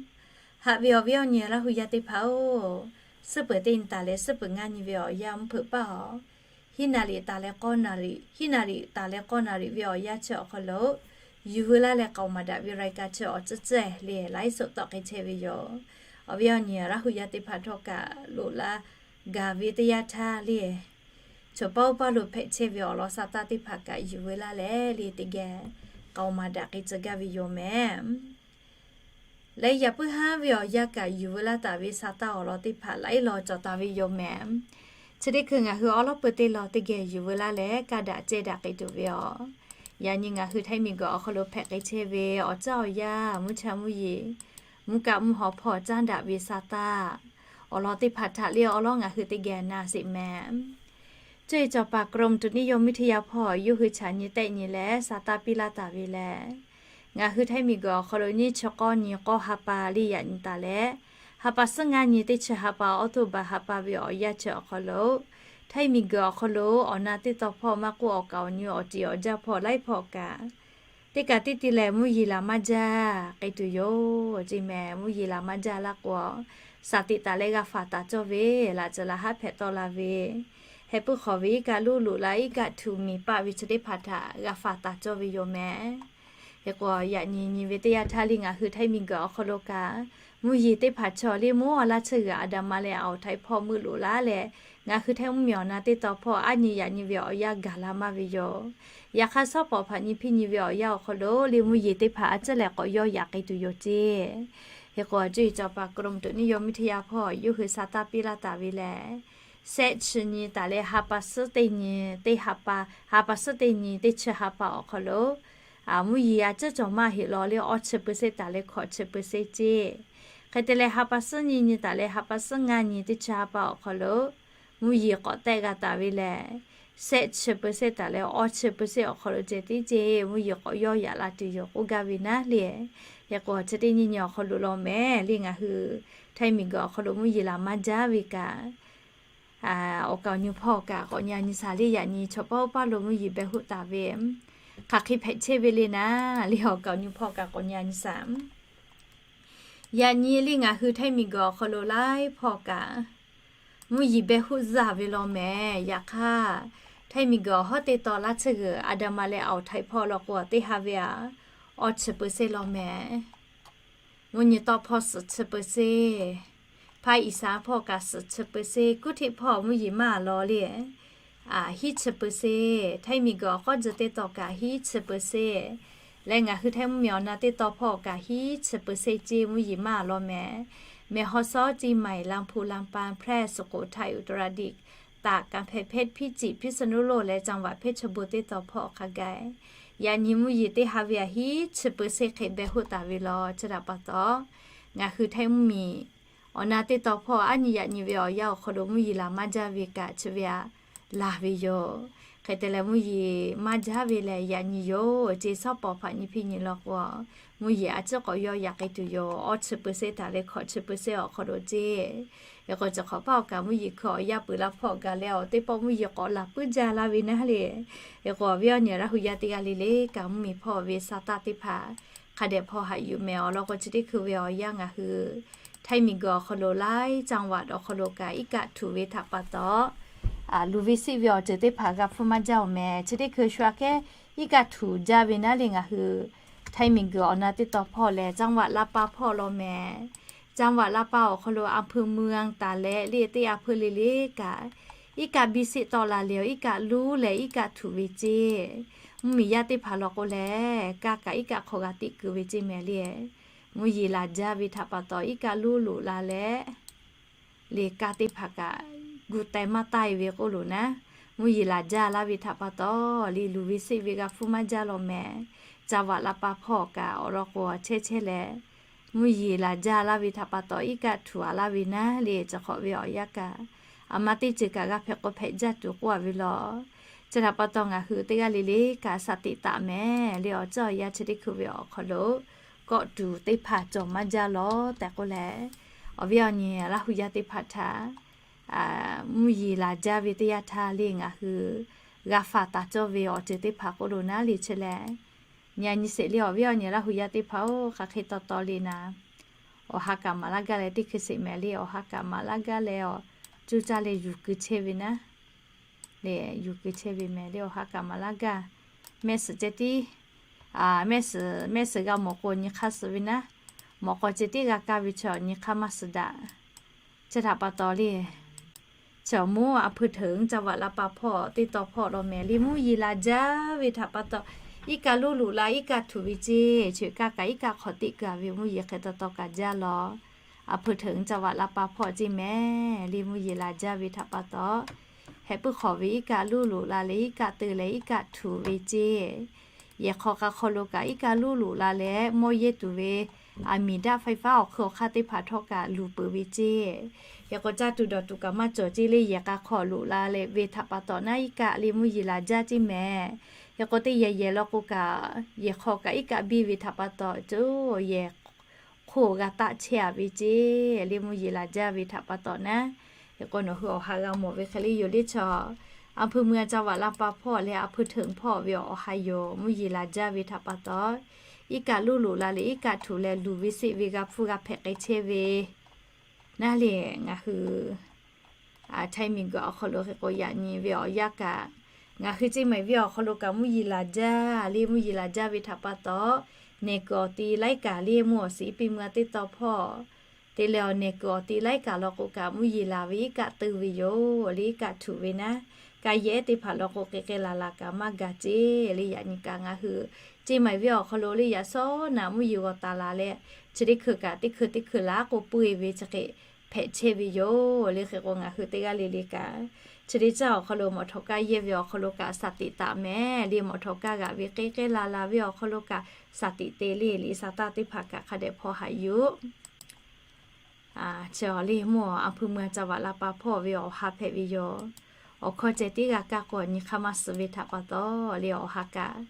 Haꞈ ve awˬ viˉ awˬ nyi Laˇ huˍ yaˇ teˇ hpaˍ-oˬ, suhˉ peuˬ teˇ nyi taˍ leh suhˉ peuˬ ngaˇ nyi ve awˬ yanˇ mvuhˇ hpeuꞈ paˇ awˬ hinˉ naˍ riˍ taˍ leh k'awˇ naˍ riˍ, hinˉ naˍ riˍ taˍ leh k'awˇ naˍ riˍ ve awˬ yanˇ chi awˬ hk'aw lo yuˬ veu laˇ leh k'aoˍ maˍ daꞈ ve รายการ chi awˬ tcuhˉ caˇ leh laiˉ soꞈ tawˆ k'ai chehˇ ve yoˬ. Awˬ viˉ awˬ nyi Laˇ huˍ yaˇ teˇ hpaˍ htawˇ kaꞈ loꞈ la gaˬ ve teˇ yanˇ htaˇ leh, chaw paˇ oˇ paˇ lo hpehꞈ chehˇ ve awˬ lawn sa taˇ teˇ hpaˍ kaꞈ yuˬ veu laˇ leh leh teˇ geh k'aoˍ maˍ daꞈ k'ai tcuh gaˇ ve yoˬ mehˍ. Leh yaꞈ puiˉ haˉ ve awˬ yanˇ kaꞈ yuˬ veu laˇ taˍ ve sa taˇ awˬ lawn teˇ hpaˍ laiˉ law cawˬ taˍ ve yoˬ mehˍ. Chi teˇ hkui ngaˬ hui awˉ lawˉ peu teˇ law teˇ geh yuˬ veu laˇ leh kaˇ daꞈ cehˇ daꞈ k'ai tuˬ ve aˬ. Yaꞈ nyi ngaˬ hui Htaiˇ miˬguiˬ awˬ hk'aw lo hpehꞈ k'ai chehˇ ve awˬ caˇ awˬ yaˇ, mvuhˇ cha mvuhˇ yeˬ, mvuhˇ kaˆ mvuhˇ haw hpawˇ caˉ daꞈ ve sa taˇ awˬ lawn teˇ hpaˍ htaꞈ leh awˉ lawˉ ngaˬ hui teˇ geh na sheˍ mehˍ. Cuˇ yiˍ cawˬ paˍ กรมอุตุนิยมวิทยา hpawˇ yawˇ hui chaꞈ nyi tehˆ nyi leh sa taˇ piˇ laˇ taˍ ve lehˬ, ngaˬ hui Htaiˇ miˬguiˬ awˬ hk'aw lo nyiˇ chi k'awˇ nyi k'awˇ ha pa leh yaꞈ nyi taˍ leh, ha pa suhˉ ngaˇ nyi teˇ chi ha pa awˉ toˇ baˬ ha pa ve awˬ yanˇ chi awˬ hk'aw lo, Htaiˇ miˬguiˬ awˬ hk'aw lo awˬ na teˇ taw hpawˇ maˇ k'oˆ, awˬ kaˍ awˬ nyi awˬ tiꞈ awˬ jaˇ hpawˇ laiˉ hpawˇ kaꞈ teˇ kaꞈ teˇ te lehˬ mvuhˇ yeˬ laˬ maˇ jaˇ k'ai tuˬ yoˬ ceˇ mehˍ. Mvuhˇ yeˬ laˬ maˇ jaˇ laˇ k'o, shaˍ tiꞈ taˍ leh g'a faˍ taˍ cawˇ ve, laꞈ tcuh laꞈ haˉ hpehꞈ tawˆ la ve, heh puiˉ hk'awꞈ ve iˉ kaˆ luˇ loꞈ la iˉ kaˆ htu miˬ paˆ ve chi teˇ hpaˍ htaꞈ g'a faˍ taˍ cawˇ ve yoˬ mehˍ. Hk'e k'o, yaꞈ nyi nyi ve teˇ yanˇ htaˇ leh ngaˬ hui Htaiˇ miˬguiˬ awˬ hk'aw lo kaꞈ mvuhˇ yeˬ teˇ hpaˍ chaw leh mvuhˇ awˬ laˇ tsuhˇ g'uiˬ a da ma leh awˬ htaiˍ hpawˇ meuˆ loꞈ laˇ leh, ngaˬ hui Htaiˇ mvuhˇmiˬ awˬ na teˇ taw hpawˇ aˉ nyi yaꞈ nyi ve awˬ yanˇ gaˬ la maˇ ve yoˬ. Yaꞈ hk'aˇ, shawˉ pawˍ hpaꞈ nyi hpiˇ nyi ve awˬ yanˇ awˬ hk'aw lo leh mvuhˇ yeˬ teˇ hpaˍ a ciˉ lehˬ k'awꞈ yawˇ yaꞈ k'ai tuˬ yoˬ ceˇ. Hk'e k'o, cuˇ yiˍ cawˬ paˍ กรมอุตุนิยมวิทยา hpawˇ yawˇ hui sa taˇ piˇ laˇ taˍ ve lehˬ, sehˆ chi nyi taˍ leh ha pa suhˉ teˇ nyi teˇ ha pa, ha pa suhˉ teˇ nyi teˇ chi ha pa awˬ hk'aw lo mvuhˇ yeˬ a ciˉ cawˬ maˇ heˆ law leh awˇ chi เปอร์เซ็นต์ taˍ leh hkawꞈ chi เปอร์เซ็นต์ ceˇ. Hk'e te leh ha pa suhˉ nyi nyi taˍ leh ha pa suhˉ ngaˇ nyi teˇ chi ha pa awˬ hk'aw lo mvuhˇ yeˬ k'awꞈ tehˆ g'a taˍ ve lehˬ, sehˆ chi เปอร์เซ็นต์ taˍ leh awˇ chi เปอร์เซ็นต์ awˬ hk'aw lo ceh tiˉ ceˇ mvuhˇ yeˬ k'awꞈ yawˇ yaꞈ la tuˬ yoˬ k'oˆ gaˇ ve naˉ leh. Hk'e k'o, chi teˇ nyi nyi awˬ hk'aw lo law mehˍ leh ngaˬ hui Htaiˇ miˬguiˬ awˬ hk'aw lo mvuhˇ yeˬ laˬ maˇ jaˇ ve kaꞈ, awˬ kaˍ awˬ nyi hpawˇ kaꞈ k'awꞈ nyi a nyi shaˍ leh yaꞈ nyi chaw paˇ oˇ paˇ lo mvuhˇ yeˬ behˬ hoˆ taˍ ve hk'aˬ hk'e hpehꞈ chehˇ ve le naˉ leh awˬ kaˍ awˬ nyi hpawˇ kaꞈ k'awꞈ nyi a nyi shaˍ. Yaꞈ nyi leh ngaˬ hui Htaiˇ miˬguiˬ awˬ hk'aw lo laiˉ hpawˇ kaꞈ mvuhˇ yeˬ behˬ hoˆ zaˇ ve law mehˍ. Yaꞈ hk'aˇ, Htaiˇ miˬguiˬ awˬ hawˉ teˇ taw laˇ tsuhˇ g'uiˬ a da ma leh awˬ htaiˍ hpawˇ law k'o teˇ ha ve aꞈ awˇ chi เปอร์เซ็นต์ law mehˍ. Mvuhˇ nyi tawˆ hpawˇ suhˍ chi เปอร์เซ็นต์, hpaˇ iˍ saˍ hpawˇ kaꞈ suhˍ chi เปอร์เซ็นต์, kuˉ hteˆ hpawˇ mvuhˇ yeˬ maˇ law leh hiˉ chi เปอร์เซ็นต์, Htaiˇ miˬguiˬ awˬ k'awˇ tcuh teˇ taw kaꞈ hiˉ chi เปอร์เซ็นต์ leh ngaˬ hui Htaiˇ mvuhˇmiˬ awˬ na teˇ taw hpawˇ kaꞈ hiˉ chi เปอร์เซ็นต์ ceˇ mvuhˇ yeˬ maˇ law mehˍ. Mehˬ haw sawˉ ceˇ maiˍ laˇ hpu laˇ paˇ hpehˇ suˍ k'oˍ htaiˍ uˍ tawˍ raˍ diꞈ taˍ kaꞈ hpehꞈ hpehˇ hpiˇ ciˍ hpiˇ suˍ nuˇ loˇ leh caˇ vaꞈ hpehˇ chaw bon teˇ taw hpawˇ hk'a gaˬ, yaꞈ nyi mvuhˇ yeˬ teˇ ha ve aꞈ hiˉ chi เปอร์เซ็นต์ hk'e behˬ hoˆ taˍ ve law. Chi htaꞈ pa taw, ngaˬ hui Htaiˇ mvuhˇmiˬ awˬ na teˇ taw hpawˇ aˉ nyi yaꞈ nyi ve awˬ yanˇ awˬ hk'aw lo mvuhˇ yeˬ laˬ maˇ jaˇ ve kaꞈ chi ve aꞈ laˬ ve yoˬ. Hk'e te leh mvuhˇ yeˬ maˇ jaˇ ve lehˬ yaꞈ nyi yoˬ ceˇ. Shawˉ pawˍ hpaꞈ nyi hpiˇ nyi law k'o, mvuhˇ yeˬ a ciˉ k'awꞈ yawˇ yaꞈ k'ai tuˬ yoˬ. Awˇ chi เปอร์เซ็นต์ taˍ leh hkawꞈ chi เปอร์เซ็นต์ awˬ hk'aw lo ceˇ. Hk'e k'o, chi hk'awꞈ paˇ awˬ kaꞈ mvuhˇ yeˬ hkui awˬ yanˇ peuˬ la hpawˇ gaˬ leh awˬ teˇ pawˆ mvuhˇ yeˬ k'awꞈ laˬ puiˉ jaˇ laˇ ve naˉ leh. Hk'e k'o, awˬ viˉ awˬ nyi Laˇ huˍ yaˇ teˇ g'aˇ le le kaꞈ mvuhˇmiˬ hpawˇ ve sa taˇ teˇ hpaˍ hk'a dehꞈ hpaw haꞈ yuˬ mehˍ. Awˬ lawn k'o, chi teˇ hkui ve awˬ yanˇ ngaˬ hui ไทย miˬguiˬ awˬ hk'aw lo หลายจังหวัด awˬ hk'aw lo kaꞈ iˉ kaˆ htuꞈ ve htaꞈ pa taw, luˬ ve seˆ ve awˬ ceuˬ teˇ hpaˍ g'a hpfuhˇ maˇ jaˇ-oˬ mehˍ. Chi teˇ hkui shu aꞈ kehˉ iˉ kaˆ htuꞈ jaˇ ve naˉ leh ngaˬ hui ไทย miˬguiˬ awˬ na teˇ taw hpawˇ leh จังหวัดลำปาง hpawˇ law mehˍ. จังหวัดลำปาง awˬ hk'aw lo อำเภอเมือง taˍ leh le teˇ อำเภอ le le kaꞈ, iˉ kaˆ biˇ seˆ tawˆ la leh awˬ iˉ kaˆ luˉ leh iˉ kaˆ htuꞈ ve ceˇ. Mvuhˇmiˬ yaˇ teˇ hpaˍ law k'o lehˬ, kaˇ kaꞈ iˉ kaˆ hk'aw g'a teꞈ kuiˬ ve ceˇ mehˍ le. Mvuhˇ yeˬ laˬ jaˇ ve htaꞈ pa taw iˉ kaˆ luˉ loꞈ la leh, le kaˇ teˇ hpaˍ kaꞈ gu teh maˇ taˇ-e ve k'oˆ loˬ naˉ, mvuhˇ yeˬ laˬ jaˇ laˇ ve htaꞈ pa taw, le luˬ ve seˆ ve g'a hpfuhˇ maˇ jaˇ law mehˍ. จังหวัดลำปาง hpawˇ kaꞈ awˬ lawn k'o chehˇ chehˇ leh, mvuhˇ yeˬ laˬ jaˇ laˇ ve htaꞈ pa taw iˉ kaˆ htuꞈ a laˇ ve naˉ le, chi hk'awꞈ ve awˬ yanˇ kaꞈ, aˬ ma teˇ ceuˬ kaꞈ g'a hpehꞈ k'o hpehꞈ jaˇ tuˬ k'oˆ a ve law. Chi htaꞈ pa taw ngaˬ hui teˇ g'aˇ le le kaꞈ shaˍ tiꞈ taˍ mehˍ le. Awˬ ceuˬ awˬ yanˇ chi teˇ hkui ve awˬ hk'aw lo kawˆ tuˬ teˇ hpaˍ cawˬ maˇ jaˇ law tehꞈ k'oˆ leh, awˬ viˉ awˬ nyi Laˇ hu yaˇ teˇ hpaˍ htaꞈ mvuhˇ yeˬ laˬ jaˇ ve teˇ yanˇ htaˇ le ngaˬ hui g'a faˍ taˍ cawˇ ve awˬ ceuˬ teˇ hpaˍ k'oˆ loˬ naˉ le chi lehˬ, nyi a nyi sheˍ le awˬ viˉ awˬ nyi Laˇ hu yaˇ teˇ hpaˍ-oˬ, hk'aˬ hk'e taw taw le naˍ, awˬ ha kaꞈ maˍ laˇ gaˇ leh teˇ hkui sheˍ mehˍ le, awˬ ha kaꞈ maˍ laˇ gaˇ leh awˬ cuˇ caˇ leh yuˬ keu chehˇ ve naˉ le, yuˬ keu chehˇ ve mehˍ le, awˬ ha kaꞈ maˍ laˇ gaˇ. Mehˆ suhˍ ceh tiˉ, mehˆ suhˍ mehˆ suhˍ g'a mawˬ k'o nyi hk'aˇ suh ve naˉ, mawˬ k'aw ceh tiˉ g'a kaˇ ve chaw nyi hk'aˇ maˇ suh daꞈ. Chi htaꞈ pa taw le, chaw mvuhˇ อำเภอเถิง จังหวัดลำปาง hpawˇ teˇ taw hpawˇ law mehˍ le, mvuhˇ yeˬ laˬ jaˇ ve htaꞈ pa taw, iˉ kaˆ luˉ loꞈ la iˉ kaˆ htuꞈ ve ceˇ. Chi kaˇ kaꞈ iˉ kaˆ hk'aw teꞈ kuiˬ a ve mvuhˇ yeˬ hk'e taw taw kaꞈ jaˇ law. อำเภอเถิง จังหวัดลำปาง hpawˇ ceˇ mehˍ le, mvuhˇ yeˬ laˬ jaˇ ve htaꞈ pa taw, heh puiˉ hk'awꞈ ve iˉ kaˆ luˉ loꞈ la leh iˉ kaˆ teu leh iˉ kaˆ htuꞈ ve ceˇ. Yehˬ hk'aw k'a hk'aw lo kaꞈ iˉ kaˆ luˉ loꞈ la leh mawˇ yehˇ tuˬ ve aˬ miˍ daˆ ไฟฟ้า awˬ hk'ui awˬ hk'aˇ teˇ hpaˍ htawˇ kaꞈ luˬ peuˬ ve ceˇ. Hk'e k'o caˇ tuˬ dawˬ tuˬ kaꞈ maˇ cawˬ ceˇ le, yehˬ k'a hk'aw loꞈ la leh ve htaꞈ pa taw naˉ iˉ kaˆ le mvuhˇ yeˬ laˬ jaˇ ceˇ mehˍ. Hk'e k'o teˇ yehˬ yehˬ law k'o kaꞈ, yehˬ hk'aw kaꞈ iˉ kaˆ biˇ ve htaꞈ pa taw, co yehˬ hk'oˆ g'a taˆ chehˇ a ve ceˇ le mvuhˇ yeˬ laˬ jaˇ ve htaꞈ pa taw naˉ. Hk'e k'o nawˬ hui awˬ ha g'a mawˬ ve hk'e le yoˬ le chaw, อำเภอเมือง จังหวัดลำปาง hpawˇ leh อำเภอเถิง hpawˇ ve awˬ ha yoˬ. Mvuhˇ yeˬ laˬ jaˇ ve htaꞈ pa taw, iˉ kaˆ luˉ loꞈ la leh iˉ kaˆ htuꞈ leh luˬ ve seˆ ve g'a hpfuhˇ g'a hpehꞈ k'ai chehˇ ve naˉ le. Ngaˬ hui ไทย miˬguiˬ awˬ hk'aw lo hk'e k'o yaꞈ nyi ve awˬ yanˇ kaꞈ, ngaˬ hui ceˇ mehˍ ve awˬ hk'aw lo kaꞈ mvuhˇ yeˬ laˬ jaˇ le, mvuhˇ yeˬ laˬ jaˇ ve htaꞈ pa taw, nehˬ kuiˬ awˬ ti laiˉ kaꞈ le mvuhˇ awˬ shiˍ iˉ piˇ mvuhˇ a teˇ taw hpawˇ te leh awˬ nehˬ kuiˬ awˬ ti laiˉ kaꞈ law k'o kaꞈ mvuhˇ yeˬ laˬ ve iˉ kaˆ teu ve yoˬ le, iˉ kaˆ htuꞈ ve naˉ. Ka yehˬ teˇ hpaˍ law k'o k'e k'e laˬ laˬ kaꞈ maˇ gaˬ ceˇ le. Yaꞈ nyi kaꞈ ngaˬ hui ceˇ mehˍ ve awˬ hk'aw lo le yaꞈ shawˉ naꞈ mvuhˇ yeˬ g'awˬ taˍ laˬ leh, chi teˇ hkui kaꞈ teˇ hkui teˇ hkui laꞈ k'o peu-e ve chi hk'e hpehꞈ chehˇ ve yoˬ le. Hk'e k'o ngaˬ hui teˇ g'aˇ le le kaꞈ, chi teˇ caˇ awˬ hk'aw lo mawˬ htaw kaˇ yehˇ ve awˬ hk'aw lo kaꞈ shaˍ tiꞈ taˍ mehˍ le, mawˬ htaw kaˇ g'aꞈ ve k'e k'e laˬ laˬ ve awˬ hk'aw lo kaꞈ shaˍ tiꞈ te le, liꞈ shaˍ taˇ teˇ hpaˍ kaꞈ hk'a dehꞈ hpaw haꞈ yuˬ. Chi awˬ le mvuhˇ อำเภอเมือง จังหวัดลำปาง hpawˇ ve awˬ ha hpehꞈ ve yoˬ. Awˬ hkawˇ ceh tiˉ g'a kaˇ k'o nyi hk'aˇ maˇ suh ve htaꞈ pa taw le awˬ ha kaꞈ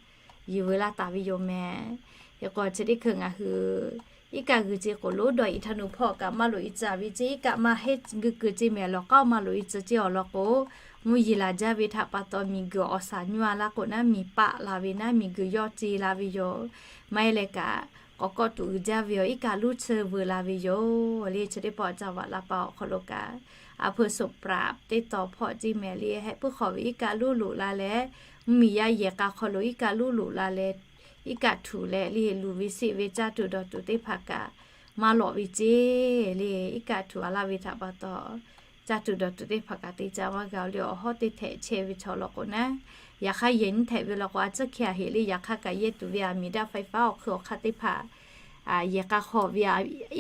yuˬ veu laˇ taˍ ve yoˬ mehˍ. Hk'e k'o chi teˇ hkui ngaˬ hui iˉ kaˆ g'uiˬ ce k'o loˉ dawˇ iˉ htaˇ nu hpawˇ kaꞈ maˇ loꞈ e tcuh ve ceˇ, iˉ kaˆ maˇ heˆ g'uiˬ kuiˬ ceˇ mehˍ lawˬ k'aˉ maˇ loꞈ e tcuh ceˇ awˬ lawn k'o, mvuhˇ yeˬ laˬ jaˇ ve htaꞈ pa taw miˬguiˬ awˬ shaˍ nyuˇ a laˇ k'o naˉ miˬ paˆ la ve naˉ miˬguiˬ yawˇ ce la ve yoˬ. Maˇ heˆ leh kaꞈ k'awꞈ kawˆ tuˬ uiˍ jaˇ ve awˬ iˉ kaˆ luˉ tsuhˇ veu la ve yoˬ le. Chi teˇ pawˆ จังหวัดลำปาง awˬ hk'aw lo kaꞈ อำเภอสมปราบ teˇ taw hpawˇ ceˇ mehˍ le, heh puiˉ hk'awꞈ ve iˉ kaˆ luˉ loꞈ la leh, mvuhˇmiˬ yaˇ yehˬ k'a hk'aw lo iˉ kaˆ luˉ loꞈ la leh, iˉ kaˆ htuꞈ leh le luˬ ve seˆ ve caˇ tuˬ dawˬ tuˬ teˇ hpaˍ kaꞈ maˇ lawꞈ ve ceˇ le. Iˉ kaˆ htuꞈ a laˇ ve htaꞈ pa taw, caˇ tuˬ dawˬ tuˬ teˇ hpaˍ kaꞈ te ca maˇ g'a le. Awˬ hawˉ teˇ htehꞈ chehˇ ve chaw law k'o naˉ, yaꞈ hk'aˇ yehˬ nyiˇ htehꞈ ve law k'o a tcuhˉ hkeh a heꞈ le. Yaꞈ hk'aˇ kaꞈ yehˇ tuˬ ve aˬ miˍ daˆ ไฟฟ้า awˬ hk'ui awˬ hk'aˇ teˇ hpaˍ yehˬ k'a hk'aw ve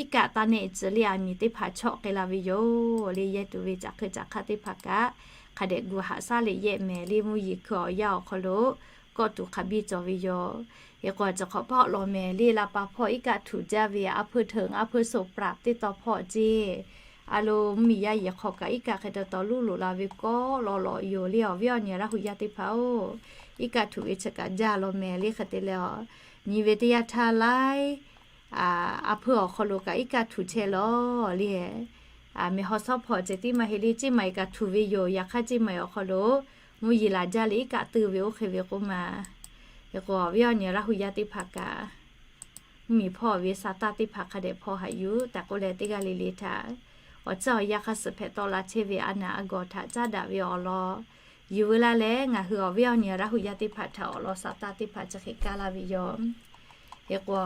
iˉ kaˆ taˇ nehˆ tcuh le aˬ miˍ teˇ hpaˍ chawˆ k'ai la ve yoˬ le. Yehˇ tuˬ ve caꞈ hk'e caꞈ hk'aˇ teˇ hpaˍ kaꞈ hk'a dehꞈ gu haꞈ shaˉ leh yehˆ mehˍ le. Mvuhˇ yeˬ hkui awˬ yanˇ awˬ hk'aw lo kawˆ tuˬ hk'a biˇ cawˬ ve yoˬ. Hk'e k'o chi hk'awꞈ paˆ awˬ lawn mehˍ le. ลำปาง hpawˇ iˉ kaˆ htuꞈ jaˇ ve อำเภอเถิง อำเภอสมปราบ teˇ taw hpawˇ ceˇ. A lo, mvuhˇmiˬ yaˇ yehˬ hk'aw kaꞈ iˉ kaˆ hk'e taw taw luˉ loꞈ la ve kawˆ lawꞈ lawꞈ yoˬ le. Awˬ viˉ awˬ nyi Laˇ hu yaˇ teˇ hpaˍ-oˬ, iˉ kaˆ htuꞈ ve chi kaꞈ jaˇ law mehˍ le. Hk'e te leh a, nyi ve teˇ yanˇ htaˇ laiˉ อำเภอ awˬ hk'aw lo kaꞈ iˉ kaˆ htuꞈ chehˇ law le. Mehˬ haw shawˉ hpawˇ ceh tiˉ maˇ heˆ le, ceˇ maiˍ kaꞈ htuꞈ ve yoˬ. Yaꞈ hk'aˇ ceˇ maiˍ awˬ hk'aw lo mvuhˇ yeˬ laˬ jaˇ leh iˉ kaˆ teu ve oˇ hk'e ve k'oˆ ma. Hk'e k'o awˬ viˉ awˬ nyi Laˇ hu yaˇ teˇ hpaˍ kaꞈ mvuhˇmiˬ hpawˇ ve sa taˇ teˇ hpaˍ hk'a dehꞈ hpaw haꞈ yuˬ tehꞈ k'oˆ leh, teˇ g'aˇ le le htaꞈ awˬ caˇ awˬ yaˇ hk'a suhˍ hpehꞈ tawˆ la chehˇ ve a naˍ a gawˬ htaꞈ caˉ daꞈ ve awˬ lawn yuˬ veu laˇ leh, ngaˬ hui awˬ viˉ awˬ nyi Laˇ hu yaˇ teˇ hpaˍ htaꞈ awˬ lawn sa taˇ teˇ hpaˍ chi hk'e kaˇ laˇ ve yoˬ. Hk'e k'o,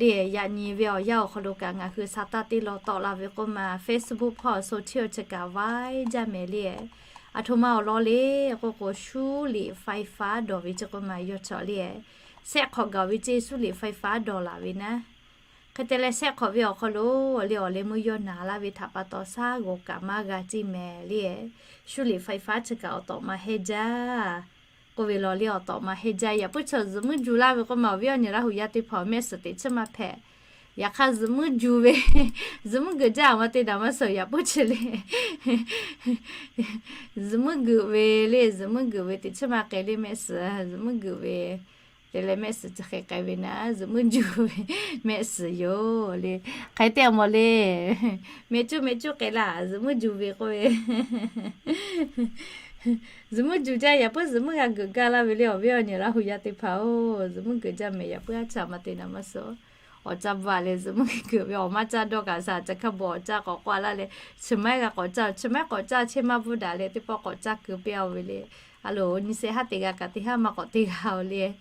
le yaꞈ nyi ve awˬ yanˇ awˬ hk'aw lo kaꞈ ngaˬ hui sa taˇ teˇ law tawˆ la ve k'oˆ ma, Facebook hpawˇ โซเชียล chi kaꞈ vaiˇ jaˇ mehˍ le. Aˬ htoꞈ ma awˬ lawn le k'oˆ k'o, 输điện ไฟฟ้า dawˬ ve chi k'oˆ ma yawˇ chaw le, shehˆ hk'awꞈ gaˬ ve ceˇ 输điện ไฟฟ้า dawˬ laˬ ve naˉ. Hk'e te leh shehˆ hk'awꞈ ve awˬ hk'aw lo le awˬ leh meuˇ yawˇ naˍ laˇ ve htaꞈ pa taw shaˉ g'awˬ kaꞈ maˇ g'a ceˇ mehˍ le. 输điện ไฟฟ้า chi kaꞈ awˬ tawꞈ ma hehnˇ jaˇ k'oˆ ve law le, awˬ tawꞈ ma hehnˇ jaˇ. Yaꞈ puiˉ chaw zuhꞈ muiˉ ju laˇ ve k'oˆ ma, awˬ viˉ awˬ nyi Laˇ hu yaˇ teˇ hpaˍ mehˆ suhˍ teꞈ chiˇ maˇ hpehꞈ. Yaꞈ hk'aˇ zuhꞈ muiˉ ju ve, zuhꞈ muiˉ geuꞈ jaˇ awˬ ma te daꞈ maˇ suhˍ yaꞈ puiˉ chi le. Zuhꞈ muiˉ geuꞈ ve le, zuhꞈ muiˉ geuꞈ ve teꞈ chiˇ maˇ k'ai le mehˆ suhˍ, zuhꞈ muiˉ geuꞈ ve te leh mehˆ suhˍ chi hk'e k'ai ve naˉ, zuhꞈ muiˉ ju ve mehˆ suhˍ yoˬ le. Hk'e te awˬ mawˬ le, mehˆ cuˇ mehˆ cuˇ k'ai laˇ, zuhꞈ muiˉ ju ve k'oˆ ve zuhꞈ muiˉ ju jaˇ. Yaꞈ puiˉ zuhꞈ muiˉ g'a geuꞈ gaˇ laˇ ve le, awˬ viˉ awˬ nyi Laˇ hu yaˇ teˇ hpaˍ-oˬ, zuhꞈ muiˉ geuꞈ jaˇ mehˍ. Yaꞈ puiˉ a chaꞈ ma te naˍ maˇ suhˍ. Awˬ caˇ bvuhꞈ leh zuhꞈ muiˉ geuꞈ ve awˬ maˇ caˇ dawˇ kaꞈ shaˍ, chi hk'a bvuhꞈ awˬ caˇ k'awꞈ k'oˆ laˇ leh, chi maˇ g'a k'awꞈ caˇ, chi maˇ k'awꞈ caˇ chehˇ maˇ bvuhˇ daꞈ leh teˇ pawˆ k'awꞈ caˇ keu piˇ-a ve le. A loˍ nyi se haˉ te g'a kaꞈ teˇ haˉ maˇ k'awꞈ te g'a-oˬ le.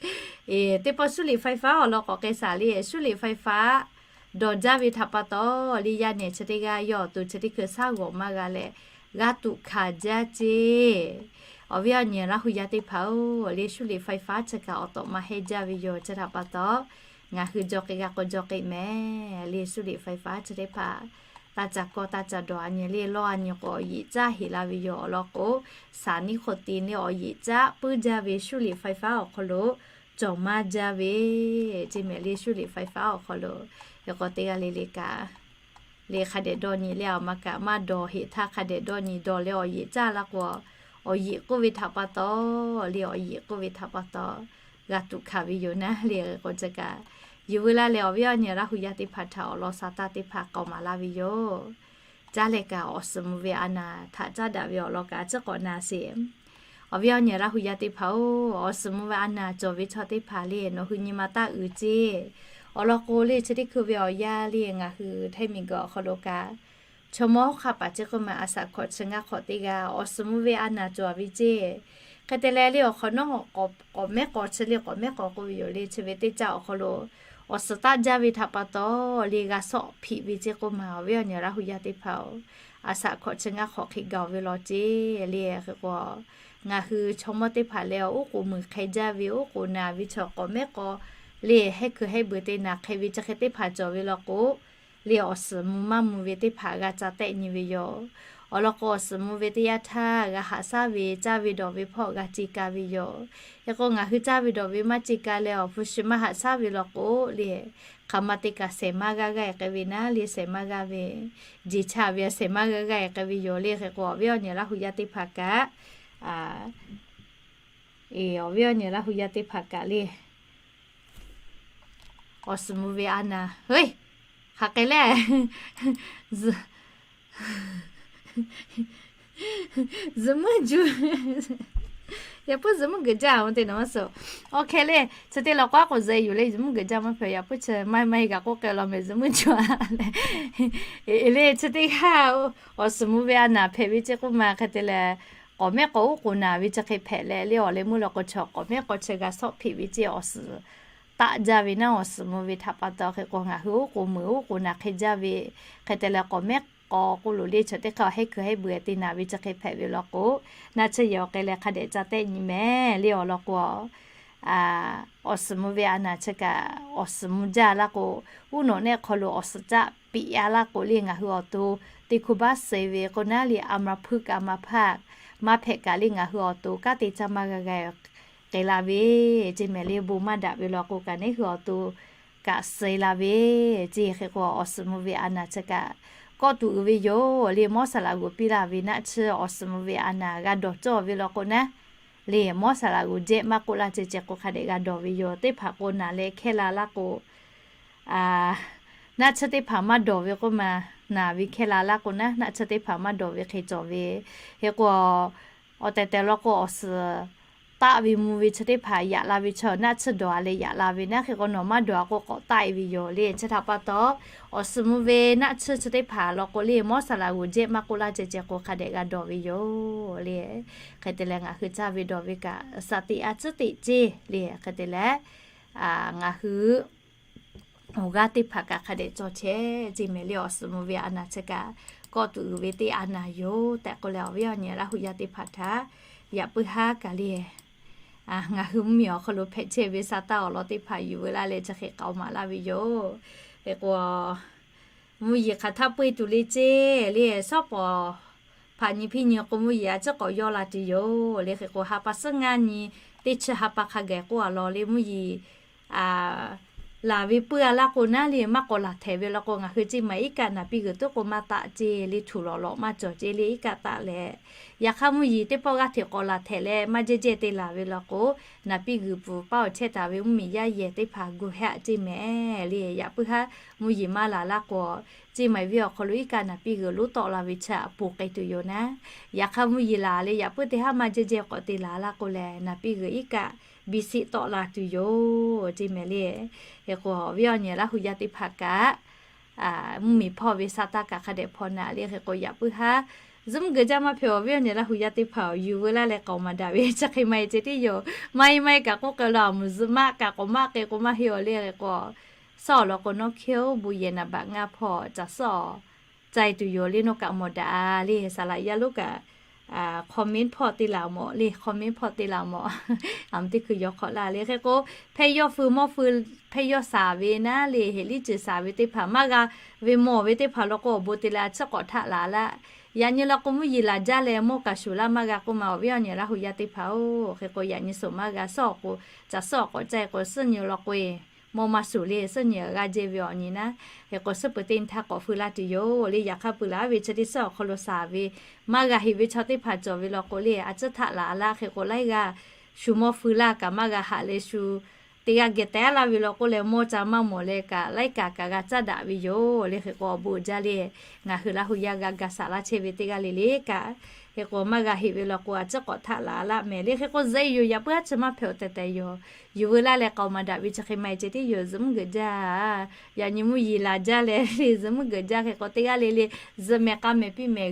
Teˇ pawˆ 输điện ไฟฟ้า awˬ lawn k'awꞈ k'ai shaˍ le, 输điện ไฟฟ้า dawˬ jaˇ ve htaꞈ pa taw le, yaˇ nehˬ chi teˇ g'aˇ yawˇ awˬ to chi teˇ hkui shaˉ g'awˬ maˇ g'a leh, g'a tuꞈ hkanˍ jaˇ ceˇ. Awˬ viˉ awˬ nyi Laˇ hu yaˇ teˇ hpaˍ-oˬ le, 输điện ไฟฟ้า chi kaꞈ awˬ tawꞈ ma hehnˇ jaˇ ve yoˬ. Chi htaꞈ pa taw ngaˬ hui jaw k'ai g'a k'o jaw k'ai mehˍ le, 输电 ไฟฟ้า chi teˇ hpaˍ taˇ ca kawˇ taˇ ca dawˬ a nyi le, lawˇ a nyi k'o awˬ yeꞈ caˉ heꞈ la ve yoˬ. Awˬ lawn k'o, สารนิโคติน le awˬ yeꞈ caˉ puiˉ jaˇ ve 输điện ไฟฟ้า awˬ hk'aw lo cawˬ maˇ jaˇ ve ceˇ mehˍ le, 输điện ไฟฟ้า awˬ hk'aw lo. Hk'e k'o teˇ g'aˇ le le kaꞈ le hk'a dehꞈ dawˇ nyi le, awˬ ma kaꞈ maˇ dawˬ heꞈ htaˇ hk'a dehꞈ dawˇ nyi dawˬ leh awˬ yeꞈ caˇ la k'o, awˬ yeꞈ k'oˆ ve htaꞈ pa taw le, awˬ yeꞈ k'oˆ ve htaꞈ pa taw g'a tuꞈ hkanˍ ve yoˬ naˉ le. Hk'e k'o chi kaꞈ yuˬ veu laˇ leh, awˬ viˉ awˬ nyi Laˇ hu yaˇ teˇ hpaˍ htaꞈ awˬ lawn sa taˇ teˇ hpaˍ k'awꞈ maˍ laˇ ve yoˬ. Caˇ leh kaꞈ awˬ suhˍ mvuh ve a naˍ htaꞈ caˉ daꞈ ve awˬ lawn kaꞈ ciˉ k'awꞈ na sheˍ. Awˬ viˉ awˬ nyi Laˇ hu yaˇ teˇ hpaˍ-oˬ, awˬ suhˍ mvuh ve a naˍ cawˬ ve chaw teˇ hpaˍ le, nawˬ hui nyi ma taˇ uiˍ ceˇ. Awˬ lawn k'o le, chi teˇ hkui ve awˬ yanˇ le ngaˬ hui Htaiˇ miˬguiˬ awˬ hk'aw lo kaꞈ, chaw mawˇ hk'a paˍ chi k'oˆ ma a shaꞈ hkawꞈ chi ngaˇ hk'awꞈ teˇ g'aˇ awˬ suhˍ mvuh ve a naˍ cawˬ ve ceˇ. Hk'e te leh le awˬ hk'awꞈ nawˉ k'awꞈ mehˉ k'aw chi le, k'awꞈ mehˉ k'aw k'oˆ ve yoˬ le, chi ve teˇ caˆ awˬ hk'aw lo awˬ suhˍ taˆ jaˇ ve htaꞈ pa taw le g'a sawˆ hpiꞈ ve ceˇ k'oˆ ma, awˬ viˉ awˬ nyi Laˇ hu yaˇ teˇ hpaˍ-oˬ, a shaꞈ hkawꞈ chi ngaˇ hk'awꞈ hk'e gaˬ ve law ceˇ le. Hk'e k'o, ngaˬ hui chaw mawˇ teˇ hpaˍ leh oˉ k'oˍ muiˬ hk'e jaˇ ve, oˉ k'oˍ naˍ ve chaw k'awꞈ mehˉ k'aw le, hehˉ kuiˬ hehˉ beuˬ te naˍ hk'e ve chi hk'e teˇ hpaˍ cawˬ ve law k'o, le awˬ suhˍ mvuh maˇ mvuh ve teˇ hpaˍ g'a ca tehˆ nyi ve yoˬ. Awˬ lawn k'o, awˬ suhˍ mvuh ve teˇ yanˇ htaˇ g'a haꞈ shaˉ ve, caˇ ve dawˬ ve hpawˇ g'a ce ka ve yoˬ. Hk'e k'o, ngaˬ hui caˇ ve dawˬ ve maˇ ce ka leh awˬ hpu shi maˇ haꞈ shaˉ ve law k'o le, hk'aˬ ma te kaꞈ shehˍ maˇ g'aˇ g'aˇ e k'ai ve naˉ le, shehˍ maˇ g'aˇ ve, jeˬ cha ve shehˍ maˇ g'aˇ g'aˇ e k'ai ve yoˬ le. Hk'e k'o, awˬ viˉ awˬ nyi Laˇ hu yaˇ teˇ hpaˍ kaꞈ, awˬ viˉ awˬ nyi Laˇ hu yaˇ teˇ hpaˍ kaꞈ le awˬ suhˍ mvuh ve a naˍ, hk'aˬ hk'e le, zuhꞈ muiˉ ju, yaꞈ puiˉ zuhꞈ muiˉ geuꞈ jaˇ awˬ te naˍ maˇ suhˍ. Awˬ hk'e le, chi teˇ law k'o a k'o zuhꞈ e yuˬ le, zuhꞈ muiˉ geuꞈ jaˇ maˇ hpehꞈ. Yaꞈ puiˉ chi maˇ heˆ maˇ heˆ kaꞈ k'oˆ k'ai law mehˍ, zuhꞈ muiˉ ju a le. E le, chi teˇ g'aˇ awˬ suhˍ mvuh ve a naˍ hpehꞈ ve ceˇ k'oˆ ma, hk'e te leh k'awꞈ mehˉ k'aw oˉ k'oˍ naˍ ve chi hk'e hpehꞈ leh le, awˬ leh meuˇ law k'o chi k'awꞈ mehˉ k'aw chi g'a shawˆ hpiꞈ ve ceˇ awˬ suhˍ taˆ jaˇ ve naˉ, awˬ suhˍ mvuh ve htaꞈ pa taw. Hk'e k'o, ngaˬ hui oˉ k'oˍ muiˬ oˉ k'oˍ naˍ hk'e jaˇ ve, hk'e te leh k'awꞈ mehˉ k'aw k'oˆ loˬ le, chi teˇ hk'aˇ hehˉ kuiˬ hehˉ beuˬ te naˍ ve chi hk'e hpehꞈ ve law k'o, naˆ tsuhˇ yehˬ awˬ k'ai leh hk'a dehꞈ ca tehˆ nyi mehˍ le. Awˬ lawn k'o, awˬ suhˍ mvuh ve a naˍ chi kaꞈ awˬ suhˍ mvuh jaˇ laˇ k'o, uˉ nawꞈ nehˆ hk'aw lo awˬ suhˍ caˆ piꞈ a laˇ k'o le, ngaˬ hui awˬ to teˇ hkui baˆ suh ve k'o naˉ le, a ma hpuiˇ kaꞈ a ma hpaˇ maˇ hpehꞈ kaꞈ le, ngaˬ hui awˬ to kanˉ te caˇ maˇ g'a g'a k'ai la ve ceˇ mehˍ le. Bon maˇ daꞈ ve law k'o kaꞈ, neˇ hui awˬ to kaꞈ suh la ve ceˇ. Hk'e k'o, awˬ suhˍ mvuh ve a naˍ chi kaꞈ kawˆ tuˬ uiˍ ve yoˬ le. Mawˇ saˍ laꞈ g'oˍ piˇ laˇ ve naˆ tsuhˇ awˬ suhˍ mvuh ve a naˍ g'a dawˬ cawˇ ve law k'o naˉ le, mawˇ saˍ laꞈ g'oˍ jehˆ maˇ k'oˆ laˇ ceh ceh k'o hk'a dehꞈ g'a dawˬ ve yoˬ. Teˇ hpaˍ k'o naˍ leh hkehˇ la laˇ k'o, naˆ tsuhˇ teˇ hpaˍ maˇ dawˬ ve k'oˆ ma, naˍ ve hkehˇ la laˇ k'o naˉ, naˆ tsuhˇ teˇ hpaˍ maˇ dawˬ ve hk'e cawˬ ve. Hk'e k'o, awˬ tehˬ tehˬ law k'o awˬ suhˍ taˆ ve mvuh ve chi teˇ hpaˍ yaꞈ la ve chi naˆ tsuhˇ dawˬ a leh yaꞈ la ve naˉ hk'e k'o, nawˬ maˇ dawˬ a k'o k'awꞈ taˆ e ve yoˬ le. Chi htaꞈ pa taw, awˬ suhˍ mvuh ve naˆ tsuhˇ chi teˇ hpaˍ law k'o le, mawˇ saˍ laˍ g'uˬ jehˇ maˇ k'oˆ laˇ ceh ceh k'o hk'a dehꞈ g'a dawˬ ve yoˬ le. Hk'e te leh ngaˬ hui caˇ ve dawˬ ve kaꞈ saˍ tiꞈ a tcuhˉ teꞈ ceˇ le. Hk'e te leh ngaˬ hui awˬ g'aˇ teˇ hpaˍ kaꞈ hk'a dehꞈ cawˬ chehˇ ceˇ mehˍ le. Awˬ suhˍ mvuh ve a naˬ chi kaꞈ kawˆ tuˬ uiˍ ve teˇ a naˬ yoˬ tehꞈ k'oˆ leh, awˬ viˉ awˬ nyi Laˇ hu yaˇ teˇ hpaˍ htaꞈ yaꞈ puiˉ haˉ kaꞈ le, ngaˬ hui mvuhˇmiˬ awˬ hk'aw lo hpehꞈ chehˇ ve sa taˇ awˬ lawn teˇ hpaˍ yuˬ veu laˇ leh chi hk'e k'aoˍ maˍ laˇ ve yoˬ. Hk'e k'o, mvuhˇ yeˬ hk'aˬ htaˇ peu e tuˬ le ceˇ le, shawˉ pawˍ hpaꞈ nyi hpiˇ nyi k'o mvuhˇ yeˬ a ciˉ k'awꞈ yawˇ la tuˬ yoˬ le. Hk'e k'o, ha pa suhˉ ngaˇ nyi teˇ chi ha pa hk'a gaˬ k'oˆ a law le, mvuhˇ yeˬ laˬ ve puiˉ a laˇ k'o naˉ le, maˇ k'awꞈ laˬ htehꞈ ve law k'o, ngaˬ hui ceˇ maˬ iˉ kaˆ naˍ piˇ g'uiˬ tuˉ k'o maˇ taˆ ceˇ le, htuꞈ lawꞈ lawꞈ maˇ cawˬ ceˇ le, iˉ kaˆ taˆ leh, yaꞈ hk'aˇ mvuhˇ yeˬ teˇ pawˆ g'aˇ hteꞈ k'awꞈ laˬ htehꞈ leh maˇ jehˇ jehˇ te laˬ ve law k'o, naˍ piˇ g'uiˬ pfuhˍ paˇ awˬ chehˇ taˍ ve mvuhˇmiˬ yaˇ yehˬ teˇ hpaˍ gu heˆ a ceˇ mehˍ le. Yaꞈ puiˉ haˉ mvuhˇ yeˬ maˇ laˬ laˇ k'o, ceˇ maˬ viˇ awˬ hk'aw lo iˉ kaˆ naˍ piˇ g'uiˬ lonˉ tawˆ la ve chi aꞈ poˬ k'ai tuˬ yoˬ naˉ. Yaꞈ hk'aˇ mvuhˇ yeˬ laˬ leh yaꞈ puiˉ teˇ haˉ maˇ jehˇ jehˇ k'awꞈ te laˬ laˇ k'o lehˬ, naˍ piˇ g'uiˬ iˉ kaˆ biˇ siˆ tawˆ la tuˬ yoˬ ceˇ mehˍ le. Hk'e k'o, awˬ viˉ awˬ nyi Laˇ hu yaˇ teˇ hpaˍ kaꞈ mvuhˇmiˬ hpawˇ ve sa taˇ kaꞈ hk'a dehꞈ hpaw naꞈ le. Hk'e k'o, yaꞈ puiˉ haˉ zuhˆ mvuhˇ geuꞈ jaˇ maˇ hpehꞈ, awˬ viˉ awˬ nyi Laˇ hu yaˇ teˇ hpaˍ yuˬ veu laˇ leh k'aoˍ maˍ daꞈ ve chi hk'e maˇ heˆ ceh tiˉ yoˬ. Maˇ heˆ maˇ heˆ kaꞈ k'oˆ k'ai la, awˬ muˬ zuhꞈ maˆ kaꞈ k'awꞈ maˆ k'ai k'o maˇ heˆ awˬ le. Hk'e k'o, suhˉ awˬ lawn k'o, nawˉ hkiˇ oˉ bon yehˬ naˍ baꞈ ngaˇ hpawˇ caˬ suhˉ awˬ cai tuˬ yoˬ le, nawˬ kaꞈ mawˬ daꞈ le. Saˍ laꞈ yaˇ lonˉ kaꞈ comment hpawˇ te laˬ mawˬ le, comment hpawˇ te laˬ mawˬ. Aˬ mvuh teˇ hkui yaw hk'awꞈ laˇ le. Hk'e k'o, hpehˇ yawˇ feu mawˇ feu, hpehˇ yawˇ saˍ ve naˉ le, heˍ liˇ ceuˬ saˍ ve teˇ hpaˍ maˇ g'a ve mawˬ ve teˇ hpaˍ law k'o, awˬ bon te leh a ciˉ k'awꞈ htaˆ laˬ laˇ. Yaꞈ nyi law k'o, mvuhˇ yeˬ laˬ jaˇ leh mawˇ kaꞈ shuˍ laˇ maˇ g'a k'oˆ ma, awˬ viˉ awˬ nyi Laˇ hu yaˇ teˇ hpaˍ-oˬ. Hk'e k'o, yaꞈ nyi suhˍ maˇ g'a suhˉ awˬ k'o, caˬ suhˉ awˬ k'awꞈ cai k'o, suhˉ nyi law k'o-e mawˇ maˇ shuˍ le, suhˉ nyi g'a jehˇ ve awˬ nyi naˉ. Hk'e k'o, suhˉ peuˬ teˇ nyi htaˇ k'awꞈ feu laˇ tuˬ yoˬ le. Yaꞈ hk'aˇ peuˬ laˬ ve chi teˇ suhˉ awˬ hk'aw lo saˍ ve maˇ g'a heꞈ ve chaw teˇ hpaˍ cawˬ ve law k'o le, a ciˉ htaˆ laˬ laˇ. Hk'e k'o, laiˉ g'aˇ shu mawˇ feu laˇ kaꞈ maˇ g'a haꞈ leh shu teˇ g'aˇ geh teh laˇ ve law k'o leh, mawˇ ca maˇ mawˬ leh kaꞈ, laiˉ kaꞈ kaꞈ g'a caˇ daꞈ ve yoˬ le. Hk'e k'o, awˬ bon jaˇ le, ngaˬ hui Laˇ hu yaˇ g'a ga saˍ laˇ chehˇ ve teˇ g'aˇ le le kaꞈ, hk'e k'o, maˇ g'a heꞈ ve law k'o, a ciˉ k'awꞈ htaˆ laˬ laˇ mehˍ le. Hk'e k'o, zuhꞈ e yoˬ, yaꞈ puiˉ a ciˉ maˇ hpehꞈ awˬ tehˬ tehˬ yoˬ. Yuˬ veu laˇ leh k'aoˍ maˍ daꞈ ve chi hk'e maˇ heˆ ceh tiˉ yoˬ. Zuhꞈ mvuhˇ geuꞈ jaˇ, yaꞈ nyi mvuhˇ yeˬ laˬ jaˇ leh le, zuhꞈ mvuhˇ geuꞈ jaˇ. Hk'e k'o, teˇ g'aˇ le le zuhꞈ mehˍ k'a mehˍ piˇ mehˍ